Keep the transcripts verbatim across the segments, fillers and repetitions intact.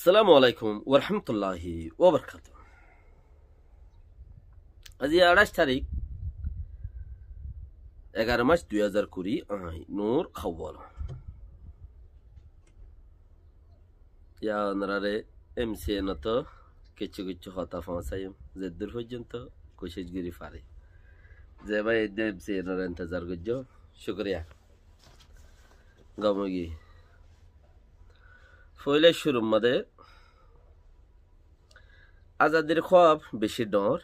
Assalamu alaikum warahmatulláhi wabarakátuhu. Aijja añçáic tarík, egaró mac dui házar kuri, añí Nur Kawal. Yá onoráre M C N ot kessú kessú hotá foóñsaiyum, zeddúr foijjonto kucíc gorí fari. Ze bái edde M C N or entezar goijjó, cúkuriya. Gom óigiyoi. Foóila cúrur mazé azadir kúab bicí dhoóñr.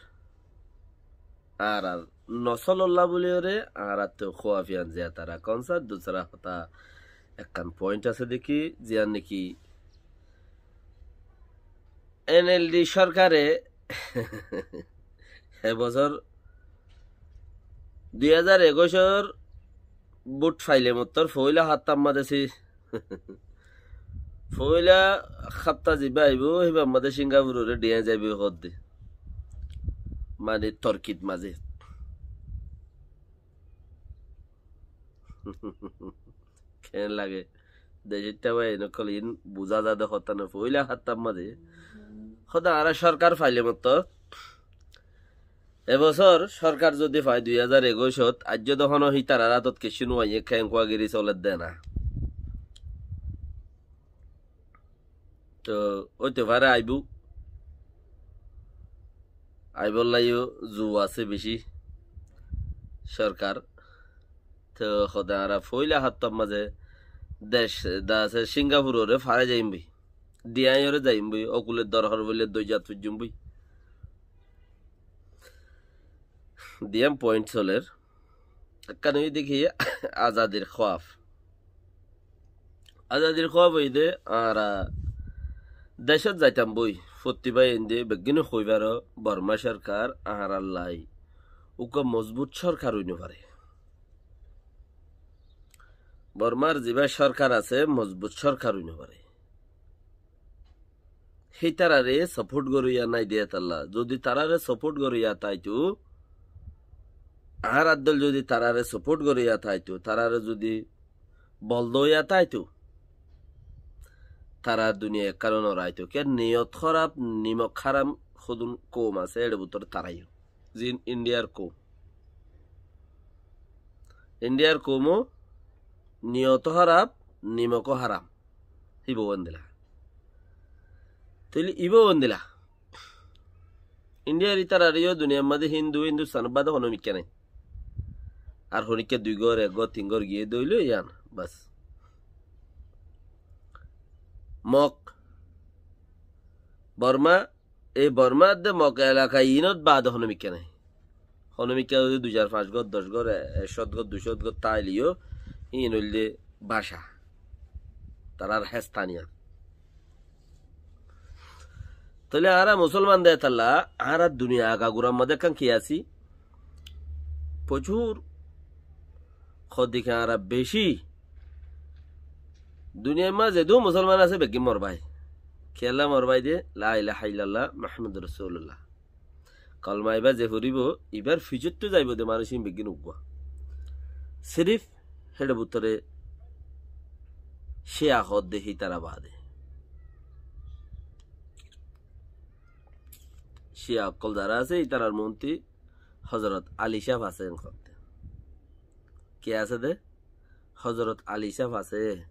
Añárar nosólolla bóliyoré añárattú kúab yián ziyata rakón sá, dusára hotá ekkán point asé dé ki, ziyán niki N L D sorkare e bosór dui házar ekuicor bút faile mottór foóila haptár mazé sí, foóila haptá zibá aibó, híbar mazé Singapuroré dhiyañ zaibói hoódde. Mane torkit mazé. Keén lage? Decóitta bái, iín ókkol iín buzá za de hotá noó. Foóila haptár mazé hoódde añára sorkar faile mottór. E bosór sorkar zodi fai dui házar ekuicot, aijjó de honó hítarar átot kessú no aiyé, keén kuagiri soledde na. Toh óito fare aibó, aibólla yó zu asé bicí sorkar. Toh hoódde añára foóila haptár mazé dec de asé Singapuroré fare zaiyum boi, dhiyañoré zaiyum boi, ókule dorhar boille dóijat foijjum boi. Diyan point soler. Ekkán óilde ki, azadir kúab. Azadir kúab óilde añára decót zaitam boi. Fottí bái ende beggúne hoói faro, Borma sorkar añárallai uggúa mozbut sorkar ói no fare. Bormar zibá sorkar asé, mozbut sorkar ói no fare. Hítararé sapót goróiya nái de hétalla. Zodi taráre sapót goróiya táito, añárar dol zodi taráre sapót goróiya táito, taráre zodi bol doóiya táito, tará duniyait ekkáno no raito. Kiyá niyot hóraf, nimok háram, hodún koum asé, éçe bútore tará yó. Ziín Indiyar koum. Indiyar koumó niyoto háraf, nimokó háraf. Híba uwá endilla. Tóile ibá uwá endilla. Indiyar ítararé yó duniyar mazé Hindu, Hindustan bade honó mikká nái. Ar honikká dui gór, ek gór, tin gór giyé de óilo yián, bas. Mok, Borma, ei Bormar de Mok elaka iínot baade honó mikká nái. Honó mikká zodi dui zar fañs gór, doc gór, e-, ek cót gór, dui cót gór táile yó, iín óilde báca. Tarár héstaniya. Tóile añára musolman de hétalla, añára duniyar agagurar mazé ekkán ki así? Focúr hoddiki añára bicí. Duniyar mazé zedún musolman asé, beggín mor bái. Kiyólla mor bái de, La ilaha illallah, Muhammadur Rasulullah. Kolma ibá ze foribó, ibár fisóttu zaibó de manúic iín beggín uggúa. Sirif héçe bútore Ciya hoódde hítara baade. Ciya ókkol zará asé, ítarar montí Hozorot Ali sáb asé en hoódde. Ki asé de? Hozorot Ali sáb asé.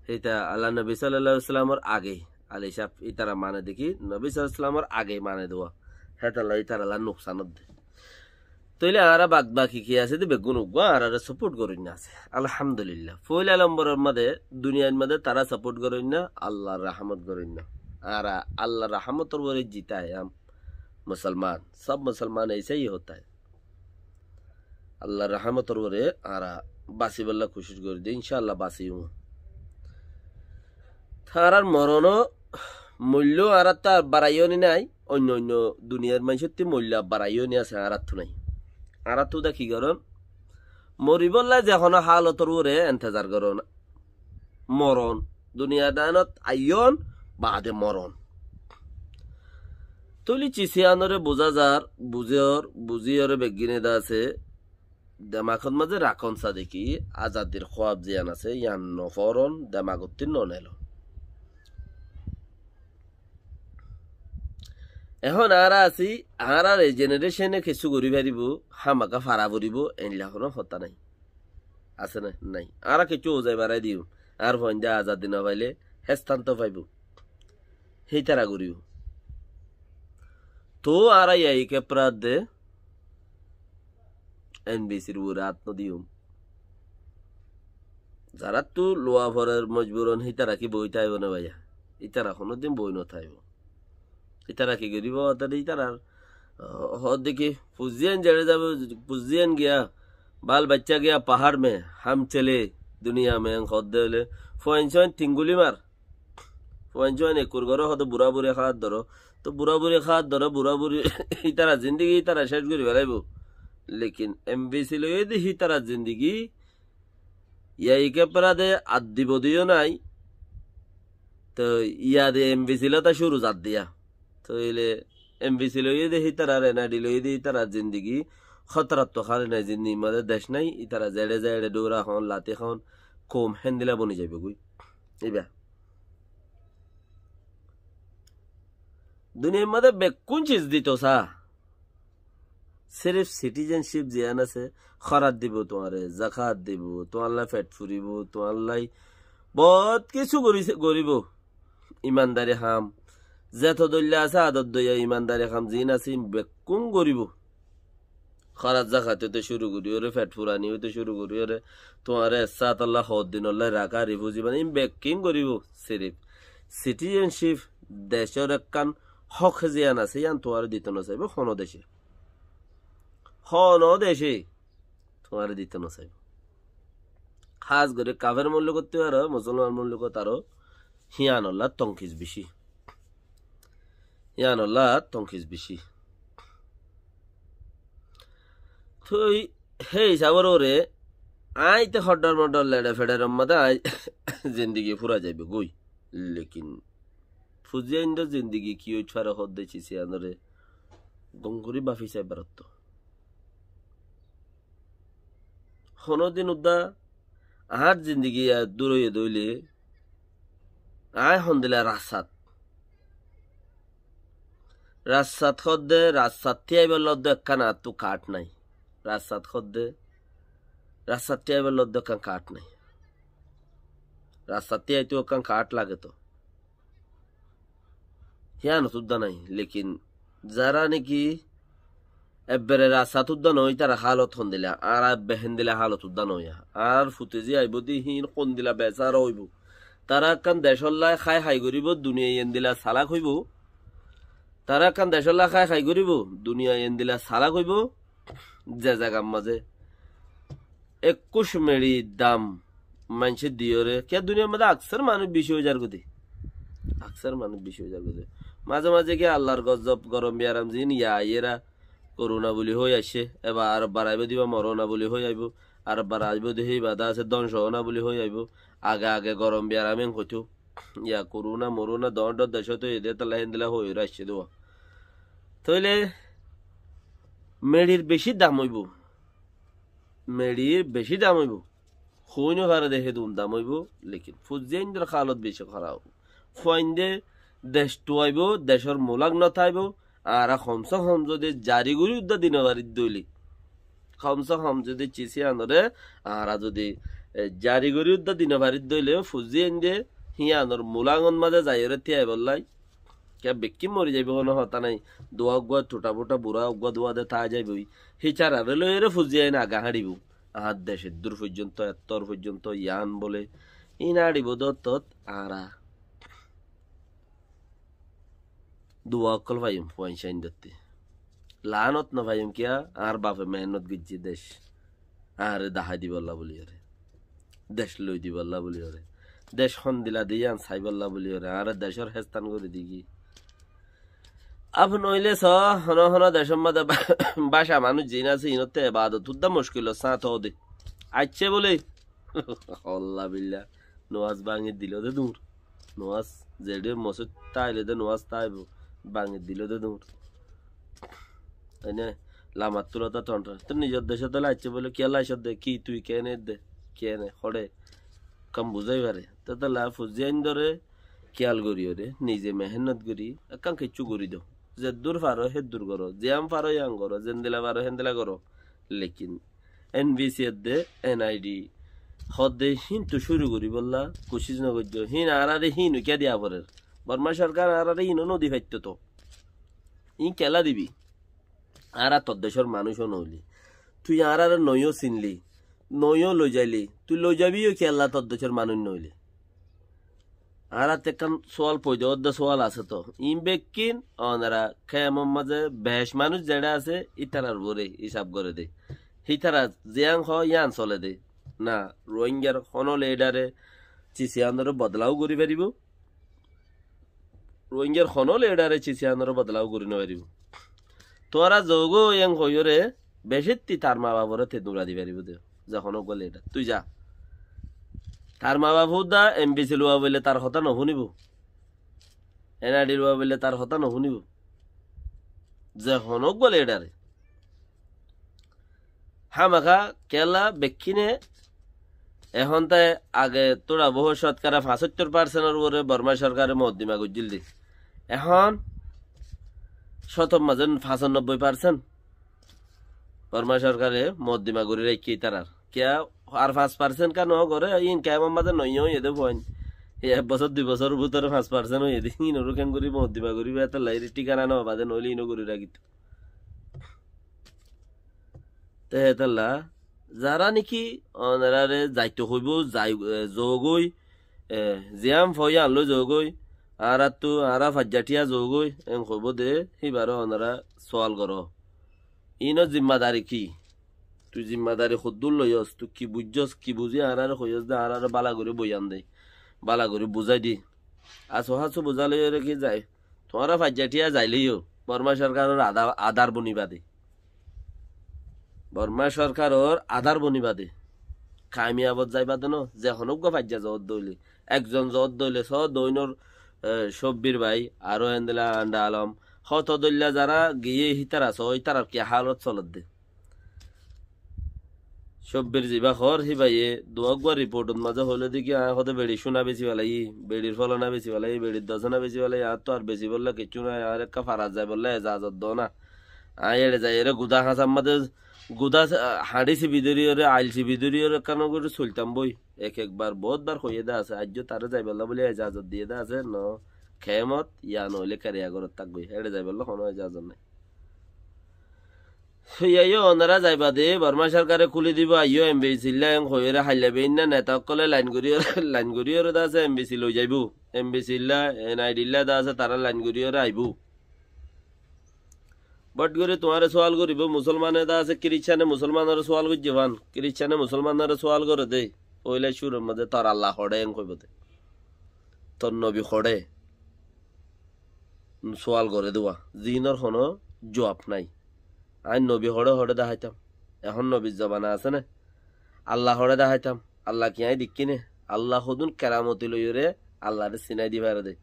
Híta Allar nobi sallallahu alaihi wasallamor age. Ali sáb ítara mane de ki, nobi sallallahu alaihi wasallamor age mane de uwá. Hétalla ítaralla nuksan ódde. Tóile añára bad baki ki asé de beggún uggúa añárare sapót goróinna asé. Alhamdulillah. Foóila lomboror mazé, duniyair mazé tará sapót goróinna, Allar rahámot goróinna. Añára Allar rahámotor uore zita aiyám musolman. Sób musolman aisá yí hotá hai. Allar rahámotor uore añára basibálla kucíc gorí de, incá Allah basiyum. Tarár moronó moilló añáráttu ar baraiyó ni nái, oinno oinno duniyair maincótti moilló ar baraiyó ni asé, añáráttu nái. Añáráttu dá ki gorón? Moribólla ze honó hálotor uore entezar gorón. Moron. Duniyar dainot aiyón, baade moron. Tóile cis yíanoré buzá zar, buzíyor, buzíyoré beggíne dá asé, demakot mazé rakón sá de ki, azadir kúab ziyán asé, yían noforón, demakottú nonelón. Ehón añára así, añárar e jenerecone kessú gorí faribóu, hámaka fara foribóu, eilla honó hotá nái. Asé né? Nái. Añára kessú ózai barai diyum. Añár fuainde azadi no faile, héstán to faibóu. Hítara goríbou. Toóu añára yai kepra de N B C r uore át no diyum. Zaráttu luwa forer mojburon hítara ki boi táibou né baiya? Hítara honódin boi no táibou. Hítara ki goríbou? Ótare hítarar, ah, hoódde ki, fuzzíyan zeçé zaibou, fuzzíyan giya, bal bacca giya pahár me, ham cele duniya me, en hoódde óile, fuain suain tinguli mar. Fuain suain ekkur goró hoódde burá buri háat dóro. Toóu burá buri háat dóro, burá buri hítara zindigi hítara céc gorí felaibóu. Lekin N B C loiyé de hítara zindigi, yai kepra de addi bodiyó nái. Toi yade N B C lóta cúru zar diya. Toile N B C loiyé de hítarar, N I D loiyé de hítarar zindigi hótorattu háli nái, zindigir mazé dec nái, ítara zeçé zeçé dhoura hon, lati hon, koum héndila boni zaibóu goi. Iba. Duniyar mazé bekkún ciz dito sa. Sirif citizenship ziyán asé, hórat dibou tuáñre, zakát dibou, tuáñlla fet furibóu, tuáñlla bóut kessú gorí-, goríbou. Imandari ham. Zeto doilla asé, adot doilla imandari ham ziín asé, ín bekkún goríbou. Hórat zakát óite cúru goríyore, fet furani óite cúru goríyore, tuáñre ek sátolla hoddinolla raká, rifuzi banai, ín bekkín goríbou. Sirif citizenship, decór ekkán hók ziyán asé, yían tuáñre dito no saibóu, honó dece. Honó dece tuáñre dito no saibóu. Hás gorí kafer mullukottu aró, musolman mullukot aró, híanolla tonkis beci. Híanolla tonkis beci. Toi hé hísabor uore, aññí te hoddor moddor leçe feçer mazé aññí zindigi fura zaibóu goi. Lekin fuziyaindor zindigi ki óit fare hoódde cis iyanore gom gorí bafi saibar ottu. Honódin udda añár zindigi ya dur óiye de óile, aññí hondila rastat. Rastat hoódde, rastat tíyaibolla udda ekkán añáttu kath nái. Rastat hoódde, rastat tíyaibolla udda ekkán kath nái. Rastat tíyaitó ekkán kath lage to. Híanot udda nái, lekin zará niki ebbere rastat udda no, ítarar hálot hondila, añára ebbe héndila hálot udda no. Añárar fute ze aibóu de híin hondila besára óibou. Tará ekkán decólla hái hái goríbou, duniyai endila salak óibou. Tará ekkán decólla hái hái goríbou, duniyai endila salak óibou. Ze zagar mazé ekkúc meçir dam maincé diyóre, kiyá duniyar mazé aksar manúic beci ói zargói de. Aksar manúic beci ói zargói de. Mazé mazé kiyá Allar gozob, gorom biyaram ziín ya aiyéra, korona buli hoi aiccé, ebar aró baraibóu de íba morona buli hoi aibóu, aró baraibóu de híba de asé dónco óna buli hoi aibóu. Age age gorom biyaram en hoitóu, ya korona morona doóñr doóñr decót óiye de, tolla héndila hoi hoi aiccé de. Tóile meçir beci dam óibou. Meçir beci dam óibou. Hoi no fare de hédun dam óibou, lekin fuziyaindor hálot beci hóraf. Fuainde dec tuaibóu, decór mulak no táibou, añára hom se hom zodi zari gorí udda di no farir de óile, hom se hom zodi cis iyanore añára zodi, e, zari gorí udda di no farir de óile, fuziyainde híyanor mulangot mazé zaiyóre tíyaibolla, kiyá bekkín mori zaibóu, honó hotá nái. Duwa uggúa tuta futa bura uggúa duwa de táa zaibói. Hítararé loiyóre fuziyain age háñçibóu. Añár dec eddur foijjonto, ettór foijjonto, yián bóle. Ín háñçibóu de ottót añára duwa ókkol faiyum, fuain sáin dottí. Laánot no faiyum kiyá, añár bafe mehénnot goijjé dec añáre dahái dibolla buliyóre, dec loi dibolla buliyóre, dec hondila de yían saibólla buliyóre, añáre decór héstan gorí diyé. Af noóile soó, honó honó decór mazé báca manúic ziín asé, iínottú ebadot udda muckilor sáñt óde aiccé bóle. Holla billa, nomás báñgi dilo de duñr. Nomás zeçé mosóit táile de nomás táibou, báñgi dilo de duñr. Ene lamattú lota tonton. Tui nizor decót óile aiccé bóle, kiyólla aiccós de, ki tui keéne de, keéne, hoçé, ekkán buzái fare. Tóile fuziyaindóre kiyal goríyore, nize mehénnot gorí, ekkán kiccú gorí do. Zeddúr faro héddúr goró, ziyán faro yían goró, zendila faro héndila goró. Lekin N B C edde, N I D hodde híntu cúru goríbolla kucíc nogoijjó. Hín añáráre hín uikká diya forer. Bormá sorkar añáráre híno nodi faittóu to. Hín kiyólla dibi? Añára tor decór manúic ó noóili. Tui añáráre noóiyo sinli, noóiyo loizaili. Tui loizabi yó kiyólla tor decór manúic noóile? Añárattú ekkán sual foida ódde sual asé to. Iín bekkín onora kemor mazé bec manúic zeçé asé, ítarar uore hísab goré dé. Hítara ziyán hoó, yían solé dé. Na, Rohingyar honó lidare cis yíanoré bodolá gorí faribóu. Rohingyar honó lidare cis yíanoré bodolá gorí nofaribóu. Tuáñra zogói en hoiyóre, becétti tar mabaforé te dura di faribóu dé. Ze honó uggúa lidar. Tui za. Tar mabaf uddá N B C luwa boille tar hotá nofúnibou. N I D luwa boille tar hotá nofúnibou. Ze honó uggúa lidare. Hámaká kiyólla bekkíne ehón te age tura bohú cótkara fañsóttor parsentor uore Bormá sorkare moddima goijjíl dé. Ehón cótor mazé fañsanobboi parsen Bormá sorkare moddima gorí raikké ítarar. Kiyá ar fañs parsen ká nogoré, íin kemor mazé noóiyo óiye dé fuain. Ei ek bosór dui bosór bútore fañs parsen óiye dé. Íinoré keéngorí moddima goríbo, étolla íre thíkana nofá dé, noóile íno gorí rakíto. Te hétolla, zará néki onoráre zaito hoibóu, zai, e, zogói, e, ziyán fo yían loi zogói, añáráttu, añára faijja thíya zogói, en hoibóu dé, híbaré onorá sual goró. Íno zimmadari ki? Tui zimmadari hoddúr loiyós, tui ki buijjós, ki buzí añáráre hoiyós dé, añáráre bála gorí boyan dé, bála gorí buzái dé. Asú hasú buzá loiyóre ki zai? Tuáñra faijja thíya zailé yó, Bormá sorkaror adá-, adár boni bade. Bormá sorkaror adár boni bade. Kamiyabot zai bade no, ze honó uggúa faijja zoódde óile. Ekzon zoódde óile, soó doinor, e, Cobbir bái, aró endilla Anda Alom. Hoto dóilla zará giyé hítara soó, ítarar ki hálot solodde. Cobbir zibá hoór híbaye duwá uggúa riportot mazé hoilé dé ki, aññí hodé beçir cúna besi felaiyí, beçir fólana besi felaiyí, beçir dosóna besi felaiyí, añáttu ar besibolla kiccú nái, añár ekká farat zaibolla ezazot doóna. Aññí eçe zaiyóre gudá hañsar mazé gudá, ah, hañçí sibi dóriyoré, ail sibi dóriyoré ekkán gorí soiltam boi. Ek ekbar boóut bar hoiyé dé asé, aijjó taré zaibolla bóli ezazot diyé dé asé, no, kemot, ya noóile keriya górot tákgoi, eçe zaibolla honó ezazot nái. Híyaiyó onorá zaiba de, Bormá sorkare kúli dibou, aiyó embesilla en hoiyóre hailla beinna neta ókkole lain goríyoré, lain goríyoré de asé embesi loi zaibou. Embesilla, N I D lla de asé tará lain goríyoré aibou. Bót gorí tuáñre sual goríbou, musolmane de asé, Kiristane musolmanore sual goijjé fán, Kiristane musolmanore sual goré de, óila cúrur mazé tor Allah hoçé en hoibou de. Tor nobi hoçé? Sual goré dé uá, ziínor honó juab nái. Aññí nobi hoçé hoçé deháitam. Ehón nobir zobana asé né? Allah hoçé deháitam. Allah ki aññí deikkí né? Allah hodún keramoti loiyóre Allahré sinái di fare dé.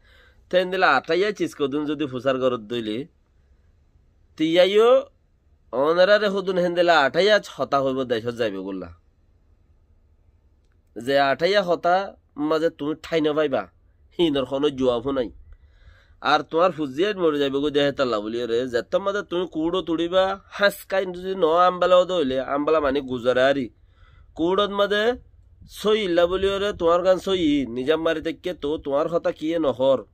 Te endilla añçáiya cis hodún zudi fusár goródde óile, te yíaiyó onoráre hodún héndilla añçáiya hotá hoibóu decót zaibou golla. Ze añçáiya hotá mazé tuñí thái no faibá, híinor honó juab ó nái. Ar tuáñr fuzzí ain mori zaibou goi de hétolla bóliyoré, zettót mazé tuñí kuúçot uçíba, háñskai zudi no ambela óde óile, ambela maní guzare ari. Kuúçot mazé sóiyilla bóliyoré, tuáñr gán sóiyi, nizam mari táikke toóu tuáñr hotá kiyé nohoór.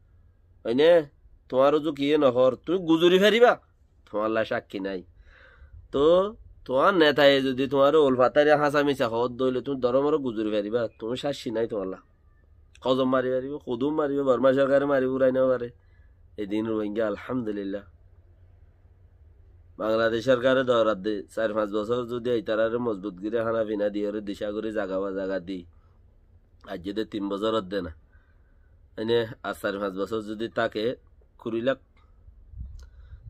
Óine, tuáñr uzu kiyé nohoór, tuñí guzori faribá? Tuáñlla cákki nái. Toóu tuáñr netaye zudi tuáñre ul fatári háñsa misa hoódde óile tuñí doromoré guzori faribá? Tuñí cákki nái tuáñlla. Hozom mari faribá, hudum maribá, Bormá sorkare mari furai no fare. Edin Ruáingga, alhamdulillah. Bangladec sorkare dooradde, sair fañs bosór zudi itarare mozbut gorí hána fina diyoré dicá gorí zaga ba zaga di. Aijjó de tin bosór ódde na. Ene ar sair fañs bosór zudi táke, kuri lak,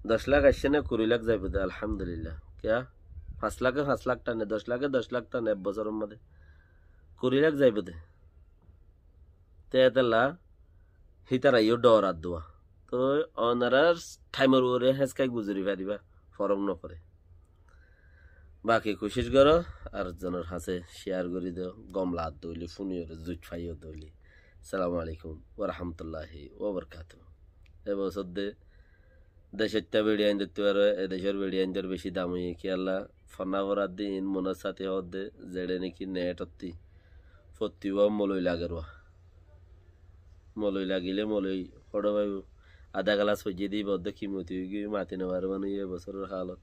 doc lak aiccé né, kuri lak zaibou de, alhamdulillah. Kiyá? Fañs lake fañs lak tane, doc lake doc lak tane ek bosóror mazé. Kuri lak zaibou de. Te étolla hítara yó dooradde uá. Toi onorár thaimor uore héñskai guzori faribá, forok noforé. Baki kucíc goró, ar zonor hañsé ciyar gorí do, gom laadde óile fúniyoré, zuit faiyóde óile. Assalamu alaikum wa rahmatullahi wa barakatuhu. E bosór de Decóitta beçiyaindóttu aró e decór beçiyaindór beci dam óiye kiyólla, fonná foraddé iín monór sáte hoódde, zeçé néki neéṭ ottí fottí uwá moloi lager uwá. Moloi lagilé moloi hoçé faibó? Adá gelas foijjé dé íba oddé kimoti óigiyoi, mati nofaré manúic e bosóror hálot.